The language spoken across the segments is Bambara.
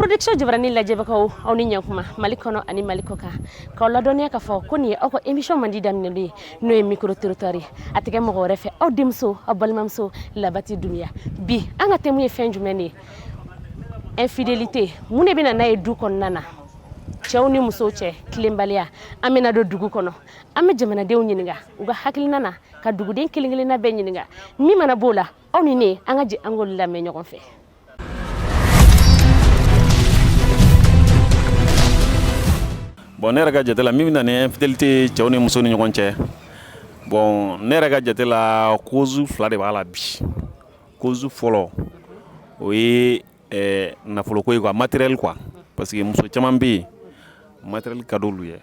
Production jabarani lajɛbagaw, aw ni ɲankuma Mali kɔnɔ ani Mali kɔ kan, k'aw ladɔnniya k'a fɔ ko nin ye aw ka émission mandi daminɛlen ye, n'o ye micro trottoir ye. A tɛ kɛ mɔgɔ wɛrɛ fɛ, aw denmuso, aw balimamuso Labati Dunbiya. Bi an ka thème ye fɛn jumɛn de ye? Infidélité. Mun de bɛ na n'a ye du kɔnɔna na, cɛw ni musow cɛ tilenbaliya? An bɛna don dugu kɔnɔ, an bɛ jamanadenw ɲininka u ka hakilina na, ka duguden kelen kelenna bɛɛ ɲininka. Min mana b'o la, aw ni ne, an ka jɛ an k'olu lamɛn ɲɔgɔn fɛ. Bon, ne yɛrɛ ka jate la, min bɛ na ni infidélité cɛw ni muso ni ɲɔgɔn cɛ, bon, ne yɛrɛ ka jate la, cause fila de b'a la bi. Cause fɔlɔ, o ye nafoloko ye quoi, matériel quoi, parce que muso caman bɛ yen, matériel ka d'olu ye.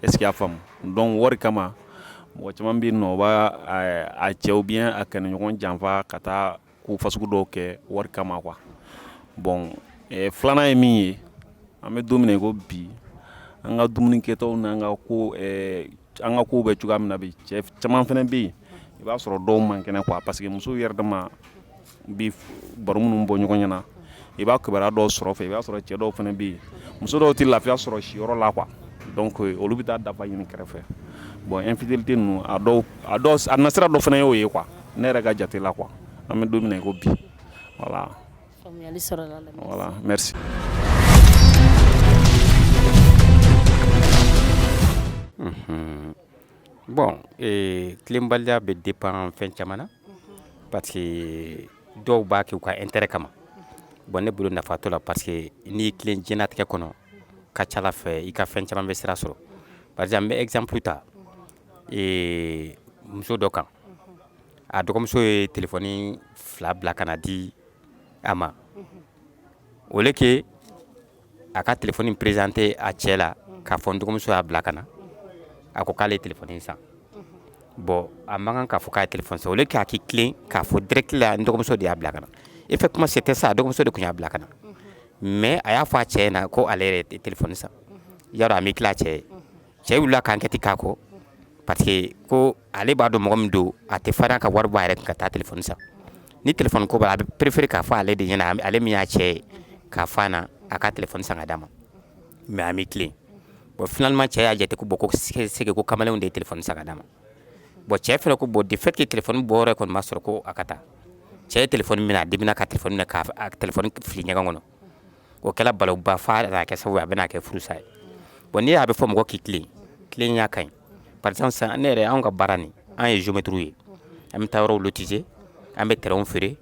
Est ce que i y'a faamu? Donc wari kama, mɔgɔ caman bɛ yen nɔ, o b'a a cɛ ou bien a kanuɲɔgɔn janfa ka taa ko fasugu dɔw kɛ wari kama quoi. Bon, filanan ye min ye, an bɛ don min na i ko bi, an ka dumuni kɛtaw n'an ka ko, an ka kow bɛ cogoya min na bi, cɛ caman fana bɛ yen, i b'a sɔrɔ dɔw man kɛnɛ quoi, parce que musow yɛrɛ dama bi baro minnu bɔ ɲɔgɔn ɲɛna, i b'a kibaruya dɔw sɔrɔ fɛ, i b'a sɔrɔ cɛ dɔw fana bɛ yen, muso dɔw tɛ lafiya sɔrɔ siyɔrɔ la quoi. Donc olu bɛ taa dafa ɲini kɛrɛfɛ. Bon, infidélité ninnu, a dɔw a dɔw a nasira dɔ fana y'o ye quoi, ne yɛrɛ ka jate la quoi, an bɛ don min na i ko bi, voilà. Faamuyali sɔrɔla la. Voilà, merci. Bon, tilenbaliya bɛ dépend fɛn caman na, parce que dɔw b'a kɛ u ka intérêt kama. Bon, ne bolo, nafa t'o la, parce que n'i y'i tilen diɲɛlatigɛ kɔnɔ, ka ca ala fɛ, i ka fɛn caman bɛ sira sɔrɔ. Par exemple, n bɛ exemple ta muso dɔ kan. A dɔgɔmuso ye téléphone fila bila ka na di a ma. Au lieu que a ka téléphone présenter a cɛ la k'a fɔ n dɔgɔmuso y'a bila ka na, a ko k'ale ye téléphone san. Bon, a man kan k'a fɔ k'a ye téléphone san. Au lieu k'a k'i tilen k'a fɔ direct la n dɔgɔmuso de y'a bila ka na, effectivement c'était ça, a dɔgɔmuso de tun y'a bila ka na, mais a y'a fɔ a cɛ ɲɛna ko ale yɛrɛ ye téléphone san. Yarɔ, a m'i tilen a cɛ ye. Cɛ wulila ka enquête k'a kɔ, parce que ko ale b'a dɔn mɔgɔ min don, a tɛ farinya ka wari bɔ a yɛrɛ kun ka taa téléphone san. Ni téléphone ko b'a la, a bɛ préférer k'a fɔ ale de ɲɛna, ale min y'a cɛ ye, k'a fɔ a ɲɛna a ka téléphone san ka d'a ma. Mais a m'i tilen. Bon, finalement cɛ y'a jate ko bon, ko c'est que ko kamalenw de ye téléphone san ka d'a ma. Bon, cɛ fɛnɛ ko bon, de fait que téléphone bɔyɔrɔ kɔni ma sɔrɔ, ko a ka taa. Cɛ ye téléphone minɛ, a dimina ka téléphone minɛ k'a téléphone fili ɲɛgɛn kɔnɔ. O kɛla balawu f'a nana kɛ sababu ye a bɛna kɛ furusa ye. Bon, n'i y'a bɛ fɔ mɔgɔ k'i tilen, tilenya ka ɲi. Par exemple sisan, ne yɛrɛ, anw ka baara nin, an ye géomètre ye, an bɛ taa yɔrɔw lotiser, an bɛ terrain feere.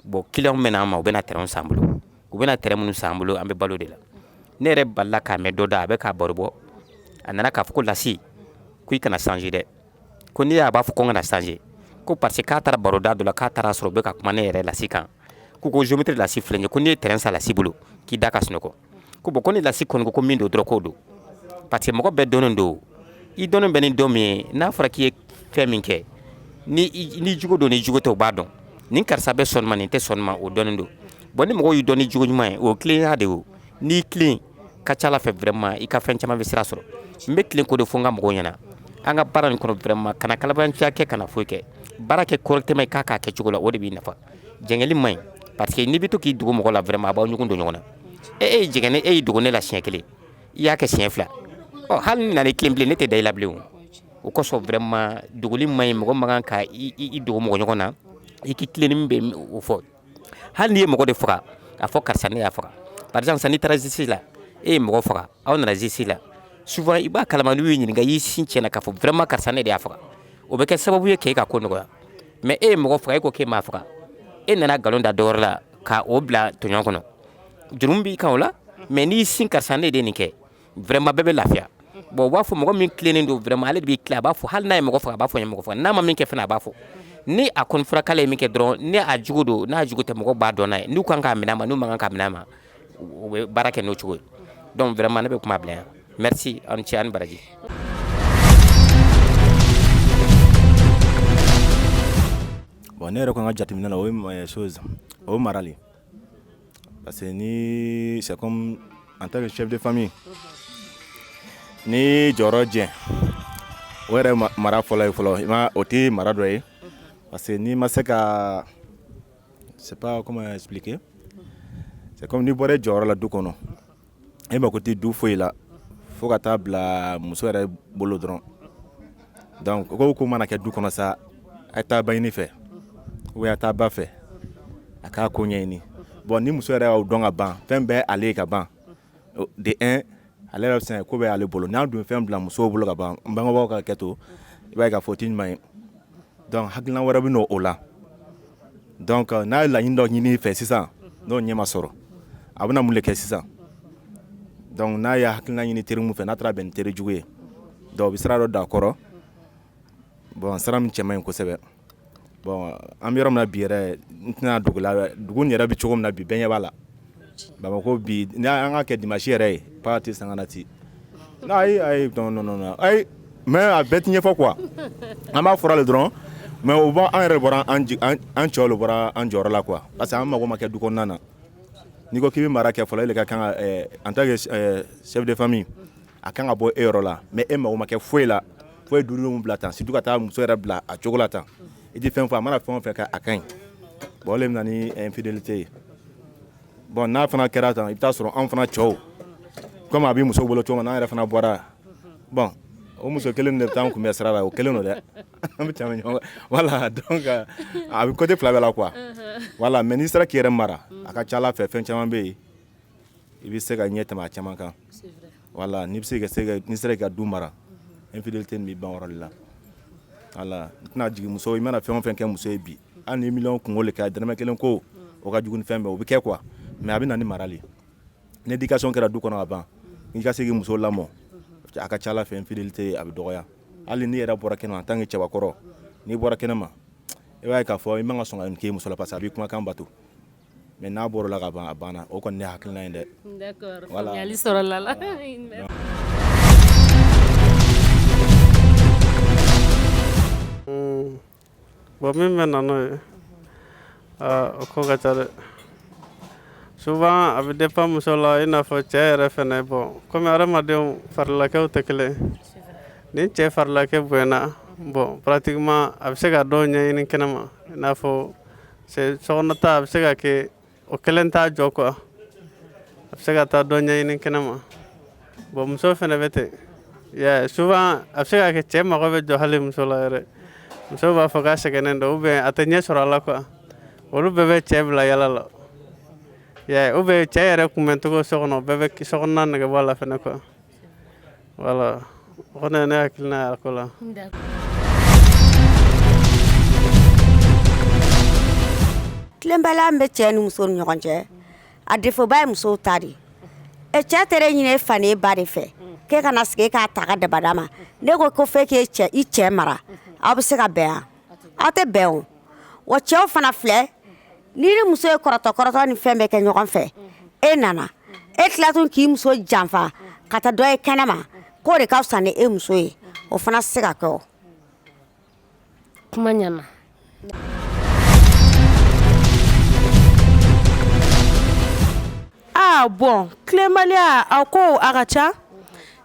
Bon, client bɛ na an ma, u bɛna terrain san an bolo. U bɛna terrain minnu san an bolo, an bɛ balo de la. Ne yɛrɛ balila k'a mɛn dɔ da, a bɛ k'a baro bɔ, a nana k'a fɔ ko Lasi, ko i kana changer dɛ. Ko n'i y'a b'a fɔ ko n kana changer, ko parce que k'a taara baroda dɔ la, k'a taara sɔrɔ u bɛ ka kuma ne yɛrɛ Lasi kan, ko géomètre Lasi filɛ nin ye, ko n'i ye terrain san Lasi bolo, k'i da ka sunɔgɔ. Ko bon, ko ni Lasi kɔni ko ko min don dɔrɔn, k'o don, parce que mɔgɔ bɛɛ dɔnnen don. I dɔnnen bɛ ni dɔn min ye, n'a fɔra k'i ye fɛn min kɛ, ni jogo don, ni jogo tɛ, u b'a dɔn. Nin karisa bɛ sɔn ma, nin tɛ sɔn ma, o dɔnnen don. Bon, ni mɔgɔw y'i dɔn ni jogo ɲuman ye, o tilenya de o. N'i tilen, ka ca ala fɛ, vraiment i ka fɛn caman bɛ sira sɔrɔ. N bɛ tilen ko de fɔ n ka mɔgɔw ɲɛna an ka baara nin kɔnɔ. Vraiment, kana kalabanciya kɛ, kana foyi kɛ, baara kɛ correctement, i k'a k'a kɛcogo la, o de b'i nafa. Jɛngɛli man ɲi, parce que n'i bɛ to k'i dogo mɔgɔ la, vraiment a b'aw ɲɔgɔn don ɲɔgɔn na. E ye jɛngɛ ne, e y'i dogo ne la siɲɛ kelen, i y'a kɛ siɲɛ fila, ɔ hali ni nana i tilen bilen, ne tɛ da i la bilen. O kosɔn, vraiment dogoli man ɲi. Mɔgɔ man kan ka i dogo mɔgɔ ɲɔgɔn na. I k'i tilen ni min bɛ, o fɔ. Hali n'i ye mɔgɔ de faga, a fɔ karisa, ne y'a faga. Par exemple sisan, n'i taara justice la, e ye mɔgɔ faga, aw nana justice la, souvent i b'a kalama n'u y'i ɲininka, i y'i sin tiɲɛ na k'a fɔ vraiment karisa, ne de y'a faga, o bɛ kɛ sababu ye k'e ka ko nɔgɔya. Mais e ye mɔgɔ faga, e ko k'e m'a faga, e nana nkalon da dɔ wɛrɛ la ka o bila tɔɲɔ kɔnɔ, jurumu b'i kan o la. Mais n'i sin karisa, ne de ye nin kɛ, vraiment bɛɛ bɛ lafiya. Bon, u b'a fɔ mɔgɔ min tilennen don, vraiment ale de b'i tilen, a b'a fɔ hali n'a ye mɔgɔ faga, a b'a fɔ n ye mɔgɔ faga. N'a ma min kɛ fana, a b'a fɔ. Ni a kɔni fɔra k'ale ye min kɛ dɔrɔn, ni a jugu don, n'a jugu tɛ, mɔgɔw b'a dɔn n'a ye, n'u kan k'a minɛ a ma, n'u man kan k'a minɛ a ma, u bɛ baara kɛ n'o cogo ye. Donc vraiment ne bɛ kuma bila yan. Merci, aw ni ce, aw ni baraji. Bon, ne yɛrɛ kɔni ka jateminɛ la, o ye chose, o ye mara le, parce que ni c'est comme en tant que chef de famille, ni jɔyɔrɔ jɛ, o yɛrɛ mara fɔlɔ ye fɔlɔ, i ma, o tɛ mara dɔ ye, parce que n'i ma se ka, c'est pas comment expliquer. C'est comme n'i bɔra i jɔyɔrɔ la du kɔnɔ, e mako tɛ du foyi la fo ka taa bila muso yɛrɛ bolo dɔrɔn. Donc ko ko mana kɛ du kɔnɔ sa, a ye taa baɲini fɛ ou bien a taa ba fɛ, a k'a ko ɲɛɲini. Bon, ni muso yɛrɛ y'o dɔn ka ban, fɛn bɛɛ ale ye ka ban, de un, ale yɛrɛ bɛ sin ko bɛɛ y'ale bolo. N'a dun fɛn bila musow bolo ka ban, n bangebagaw ka kɛ to, i b'a ye k'a fɔ o tɛ ɲuman ye. Donc hakilina wɛrɛ bɛ n'o o la. Donc n'a ye laɲini dɔ ɲini i fɛ sisan, n'o ɲɛ ma sɔrɔ, a bɛna mun de kɛ sisan? Donc n'a ye hakilina ɲini teri min fɛ, n'a taara bɛn ni teri jugu ye, donc o bɛ sira dɔ da a kɔrɔ. Bon, sira min cɛ man ɲi kosɛbɛ. Bon, an bɛ yɔrɔ min na bi yɛrɛ, n tɛna dogo la, dugu in yɛrɛ bɛ cogo min na bi, bɛɛ ɲɛ b'a la. Bamakɔ bi, ni an ka kɛ dimanche yɛrɛ ye, pa tɛ sangana ti. Non, ayi ayi, non non non, ayi, mais a bɛɛ ti ɲɛfɔ quoi. An b'a fɔra le dɔrɔn, mais o bɔ an yɛrɛ bɔra, an cɛw de bɔra an jɔyɔrɔ la quoi, parce que an mago ma kɛ du kɔnɔna na. N'i ko k'i bɛ mara kɛ fɔlɔ, e de ka kan ka, en tant que chef de famille, a kan ka bɔ e yɔrɔ la, mais e mago ma kɛ foyi la fo ye dudenw bila tan, surtout ka taa muso yɛrɛ bila a cogo la tan. I tɛ fɛn fɔ, a mana fɛn o fɛn kɛ, a ka ɲi. Bon, o de bɛ na ni infidélité ye. Bon, n'a fana kɛra tan, i bɛ taa sɔrɔ anw fana cɛw, komi a bɛ muso bolo cogo min na, n'an yɛrɛ fana bɔra, bon, o muso kelen de bɛ taa an kunbɛn sira la, o kelen don dɛ, an bɛ tɛmɛ ɲɔgɔn. Voilà, donc a bɛ côté fila bɛɛ la quoi. Voilà, mais n'i sera k'i yɛrɛ mara, a ka ca Ala fɛ, fɛn caman bɛ yen, i bɛ se ka ɲɛ tɛmɛ a caman kan. Voilà, n'i bɛ se ka se n'i sera k'i ka du mara, infidélité nin bɛ ban o yɔrɔ de la. Voilà, n tɛna jigin muso, i mana fɛn o fɛn kɛ muso ye bi, hali ni miliyɔn kungo le kɛ, dɔrɔmɛ kelen ko, o ka jugu ni fɛn bɛɛ, o bɛ kɛ quoi. Mais a bɛ na ni mara le ye. Ni éducation kɛra du kɔnɔ ka ban, n'i ka se k'i muso lamɔ, a ka ca Ala fɛ, infidélité a bɛ dɔgɔya. Hali n'i yɛrɛ bɔra kɛnɛma en tant que cɛbakɔrɔ, n'i bɔra kɛnɛma, i b'a ye k'a fɔ i man ka sɔn ka nin k'i muso la, parce que a b'i kumakan bato. Mais n'a bɔra la ka ban, a banna. O kɔni ne hakilina ye dɛ. D'accord, faamuyali sɔrɔla la. Bon, min bɛ na n'o ye, o ko ka ca dɛ. Souvent a bɛ dépend muso la, i n'a fɔ cɛ yɛrɛ fɛnɛ. Bon, komi adamadenw farilakɛw tɛ kelen, ni cɛ farilakɛ bonyana, bon, pratiquement a bɛ se ka dɔw ɲɛɲini kɛnɛma, i n'a fɔ sokɔnɔta, a bɛ se ka kɛ o kelen t'a jɔ quoi, a bɛ se ka taa dɔ ɲɛɲini kɛnɛma. Bon, muso fɛnɛ bɛ ten. Yeah, souvent a bɛ se ka kɛ cɛ mago bɛ jɔ hali muso la yɛrɛ, muso b'a fɔ k'a sɛgɛnnen don, ou bien a tɛ ɲɛ sɔrɔ a la quoi. Olu bɛɛ bɛ cɛ bila yala la. Yeah, ou bien cɛ yɛrɛ kunbɛncogo so kɔnɔ, bɛɛ bɛ sokɔnɔna nege bɔ a la fɛnɛ quoi. Voilà, o kɔni ye ne hakilina ye a ko la. Tilenbaliya min bɛ cɛ ni muso ni ɲɔgɔn cɛ, a défaut ba ye musow ta de ye. E cɛ tɛ ɲini e fa ni e ba de fɛ k'e kana sigi k'a ta ka dabada ma. Ne ko ko fɛ k'e cɛ, i cɛ mara, aw bɛ se ka bɛn wa? Aw tɛ bɛn. O wa, cɛw fana filɛ, n'i ni muso ye kɔrɔtɔ kɔrɔtɔ ni fɛn bɛɛ kɛ ɲɔgɔn fɛ, e nana e tila tun k'i muso janfa ka taa dɔ ye kɛnɛ ma, k'o de ka fisa ni e muso ye, o fana tɛ se ka kɛ. O kuma ɲana. Ah bon, tilenbaliya, a ko a ka ca.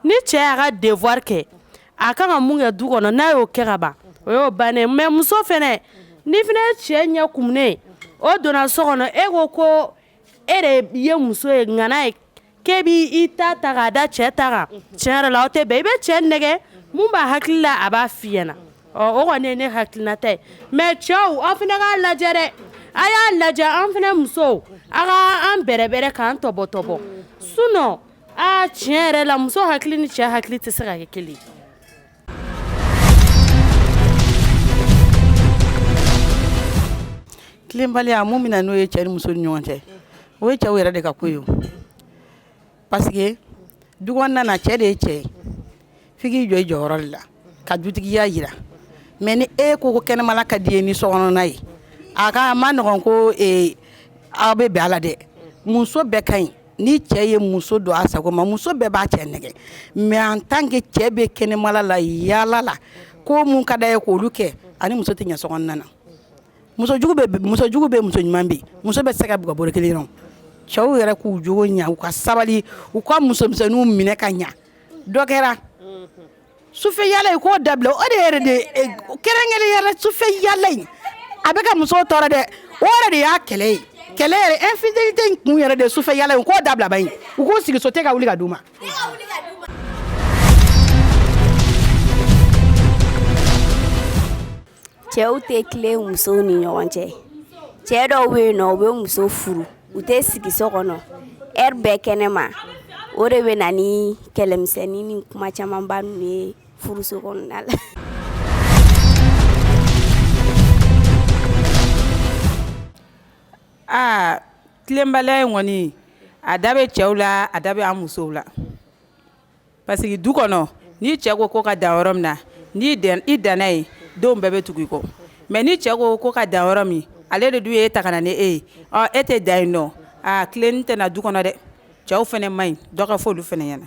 Ni cɛ y'a ka devoir kɛ, a kan ka mun kɛ du kɔnɔ, n'a y'o kɛ ka ban, o y'o bannen. Mais muso fɛnɛ, ni fɛnɛ ye cɛ ɲɛ kumunen, o donna so kɔnɔ, e ko ko e de ye muso ye, ŋana ye, k'e b'i ta ta k'a da cɛ ta kan, tiɲɛ yɛrɛ la, aw tɛ bɛn. I bɛ cɛ nɛgɛ, mun b'a hakili la, a b'a f'i ɲɛna. Ɔ, o kɔni ye ne hakilinata ye. Mais cɛw, aw fana k'a lajɛ dɛ, a y'a lajɛ, an fana musow, a ka an bɛrɛbɛrɛ k'an tɔbɔtɔbɔ. Sinon, aa, tiɲɛ yɛrɛ la, muso hakili ni cɛ hakili tɛ se ka kɛ kelen ye. Tilenbaliya mun bɛ na n'o ye cɛ ni muso ni ɲɔgɔn cɛ, o ye cɛw yɛrɛ de ka ko ye. O parce que du kɔnɔna na, cɛ de ye cɛ ye, f'i k'i jɔ i jɔyɔrɔ de la ka dutigiya yira. Mais ni e ko ko kɛnɛmala ka di ye ni sokɔnɔna ye, a ka a ma nɔgɔn ko aw bɛ bɛn a la dɛ. Muso bɛɛ ka ɲi. Ni cɛ ye muso don a sago ma, muso bɛɛ b'a cɛ nɛgɛ. Mais en tant que cɛ bɛ kɛnɛmala la, yaala la, ko mun ka d'a ye k'olu kɛ, ani muso tɛ ɲɛ sokɔnɔna na. Musojugu bɛ, musojugu bɛ, muso ɲuman bɛ. Muso bɛ se ka bugɔ bolo kelen nɔ. Cɛw yɛrɛ k'u jogo ɲɛ, u ka sabali, u ka musomisɛnninw minɛ ka ɲa. Dɔ kɛra sufɛ yaala ye, k'o dabila. O de yɛrɛ de, kɛrɛnkɛrɛnnenya la, sufɛ yaala in, a bɛ ka musow tɔɔrɔ dɛ. O yɛrɛ de y'a kɛlɛ ye. Kɛlɛ yɛrɛ, infidélité in kun yɛrɛ de ye sufɛ yala ye. U k'o dabila ba in, u k'u sigi so, te ka wuli ka d'u ma. Cɛw tɛ tilen musow ni ɲɔgɔn cɛ. Cɛ dɔw bɛ yen nɔ, u bɛ muso furu, u tɛ sigi so kɔnɔ, heure bɛɛ kɛnɛ ma. O de bɛ na ni kɛlɛmisɛnnin ni kuma camanba ninnu ye furuso kɔnɔna la. Aa, tilenbaliya in kɔni, a da bɛ cɛw la, a da bɛ an musow la, parce que du kɔnɔ, ni cɛ ko ko ka dan yɔrɔ min na, ni i danna yen, denw bɛɛ bɛ tugu i kɔ. Mais ni cɛ ko ko ka dan yɔrɔ min, ale de dun ye e ta ka na ni e ye, ɔ e tɛ dan yen nɔ. Aa, tilenni tɛ na du kɔnɔ dɛ. Cɛw fana man ɲi, dɔ ka fɔ olu fana ɲɛna.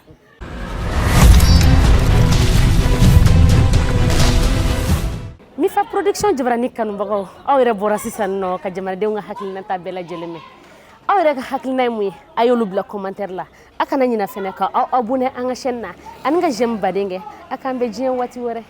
Mifa Production jabarani kanubagaw, aw yɛrɛ bɔra sisan nɔ ka jamanadenw ka hakilinata bɛɛ lajɛlen mɛn. Aw yɛrɛ ka hakilina ye mun ye? A y'olu bila commentaire la. A kana ɲina fɛnɛ ka aw abonné an ka chaîne na ani ka j'aime baden kɛ. A k'an bɛn diɲɛ waati wɛrɛ.